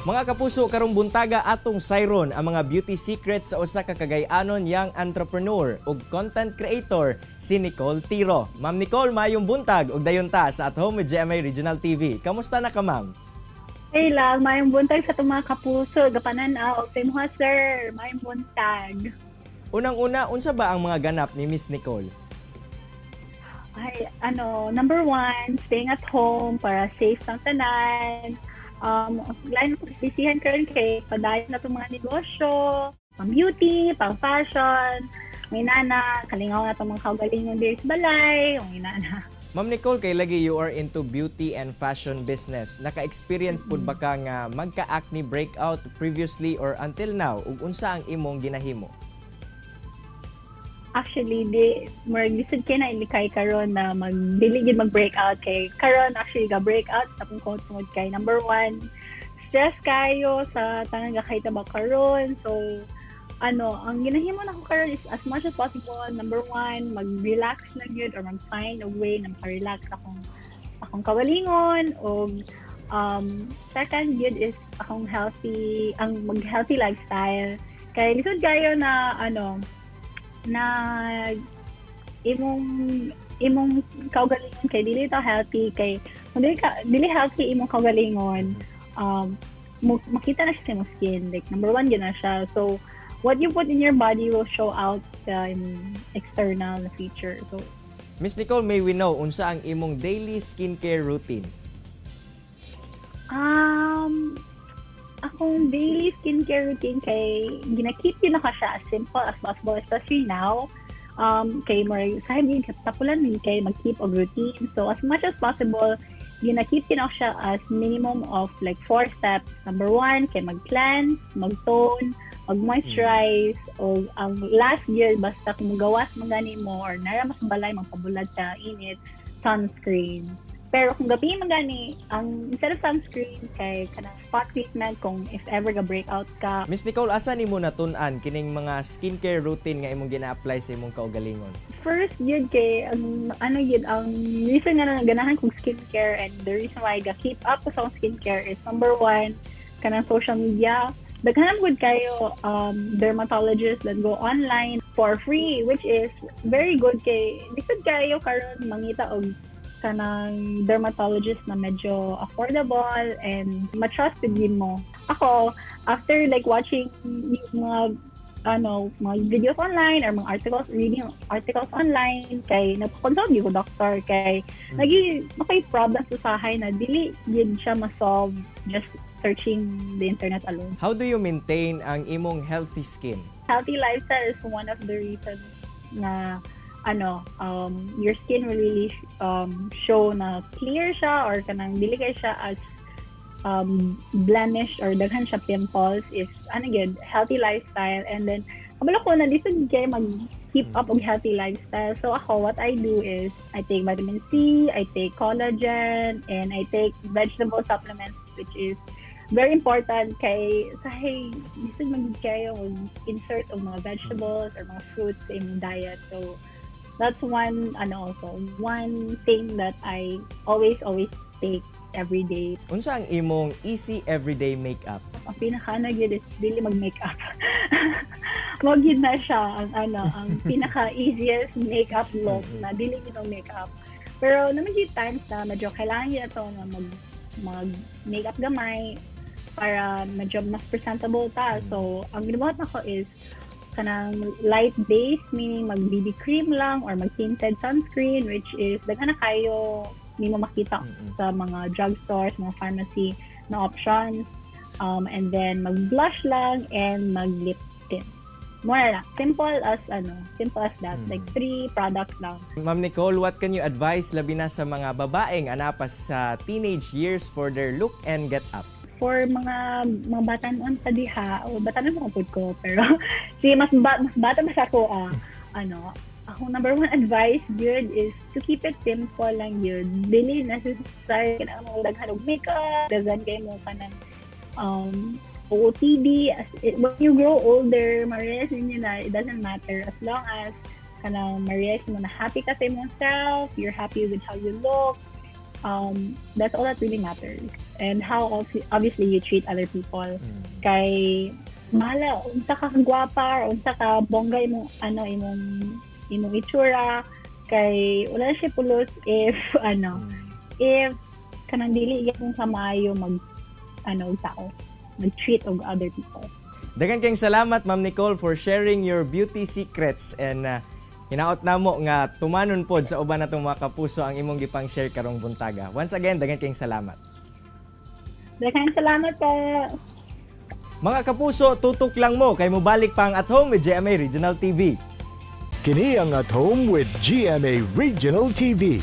Mga kapuso, karong buntaga atong sayron ang mga beauty secrets sa usa ka Cagayanon young entrepreneur ug content creator, si Nicole Tiro. Ma'am Nicole, maayong buntag ug dayon ta sa At Home with GMA Regional TV. Kamusta na ka, ma'am? Hey lang, maayong buntag sa atong mga kapuso. Gapanan-aw, og sa imuha, sir. Maayong buntag. Unang-una, unsa ba ang mga ganap ni Miss Nicole? Ay, ano, number one, staying at home para safe ang tanan. Lain ko bisihan karon kay padayon na itong mga negosyo, pang beauty, pang fashion, may nana, kalingaw na itong mga kaugalingon diri sa balay, may nana. Ma'am Nicole, kay lagi you are into beauty and fashion business. Naka-experience pud ba ka nga magka-acne breakout previously or until now, ug unsa ang imong ginahimo? Actually, di murag lisod kay na ilikay karon na mag dili gid mag breakout kay karon actually ga breakout sa akong kuot tungod kay number one, stress kayo sa tanan ga kahitabo karon. So ano, ang ginahimo nako karon is as much as possible, number one, mag-relax na gyud or mag-find a way na maka-relax akong kaugalingon, og second gyud is akong healthy, ang mag-healthy lifestyle kay lisod kayo na ano na imong kaugalingon kay dili to healthy, kay kung dili ka dili healthy imong kaugalingon, makita na siya sa imong skin. Like, number one yun na siya. So what you put in your body will show out sa imong external na feature. So Miss Nicole, may we know unsa ang imong daily skincare routine? Akong daily skincare routine kay gina-keep yun nako siya as simple as possible, especially now. Kay more sa din tapulan ni kay mag-keep og routine. So as much as possible, gina-keep yun nako siya as minimum of like four steps. Number one, kay mag-cleanse, mag-tone, mag-moisturize, o ang last year, basta kung magawas man gani mo or nara mas balay, magpabulad sa init, sunscreen. Pero kung gabi man gani, ang instead of sunscreen, kay kanang spot treatment kung if ever ga breakout ka. Miss Nicole, asa nimo natun-an kining mga skincare routine nga imong gina-apply sa imong kaugalingon? First yun kay ang ano yun, ang reason nga na ganahan kong skincare and the reason why I ga keep up ko sa akong skincare is number one, kanang social media. Daghan gud kayo dermatologists that go online for free, which is very good kay lisod kayo karon mangita og kanang dermatologist na medyo affordable and ma-trusted din mo. Ako, after like watching yung mga ano, mga videos online or mga articles, reading articles online, kay nagpa-consult gyud ko doctor kay nagi makay problems usahay na dili gyud siya ma-solve just searching the internet alone. How do you maintain ang imong healthy skin? Healthy lifestyle is one of the reasons na ano, your skin will really show na clear siya or kanang dili kay siya as blemished or daghan siya pimples is ano gyud, healthy lifestyle. And then kabalo ko na lisod kay mag keep up og healthy lifestyle. So ako, what I do is I take vitamin C, I take collagen, and I take vegetable supplements, which is very important kay sahay lisod man gud kayo insert og mga vegetables or mga fruits sa imong diet. So that's one ano also, one thing that I always always take every day. Unsa ang imong easy everyday makeup? Ang pinaka ano gyud is dili mag makeup. Mo gyud na siya ang ano, ang pinaka easiest makeup look na dili gyud og makeup. Pero naman gyud times na medyo kailangan gyud ato na mag makeup gamay para medyo mas presentable ta. So ang ginabuhat nako is kanang light base, meaning mag BB cream lang or mag tinted sunscreen, which is daghan na kayo nimo makita sa mga drugstores, mga pharmacy na options. And then mag-blush lang and mag-lip tint. More lang. Simple as ano, simple as that. Like three products lang. Ma'am Nicole, what can you advise labi na sa mga babaeng anaa pa sa teenage years for their look and get up? For mga batanon pa diha, o batanon mo pud ko, pero si mas bata mas ako, ano, ako number one advice gyud is to keep it simple lang yun. Dili necessary kana mo daghan og makeup, daghan kay mo kanang OOTD. When you grow older, ma-realize ninyo na it doesn't matter as long as kanang ma-realize mo na happy ka sa imong self, you're happy with how you look, That's all that really matters. And how obviously you treat other people. Kay bahala unsa ka gwapa or unsa ka bongga imong ano imong itsura, kay wala siya pulos if ano if kanang dili gyud ka maayo mag ano og tao, mag-treat og other people. Daghan kayong salamat, Ma'am Nicole, for sharing your beauty secrets and hinaot namo nga tumanon pod sa uban natong mga kapuso ang imong gipang share karong buntaga. Once again, daghan kayong salamat. Daghang salamat po. Mga kapuso, tutok lang mo kay mobalik pa ang At Home with GMA Regional TV. Kini ang At Home with GMA Regional TV.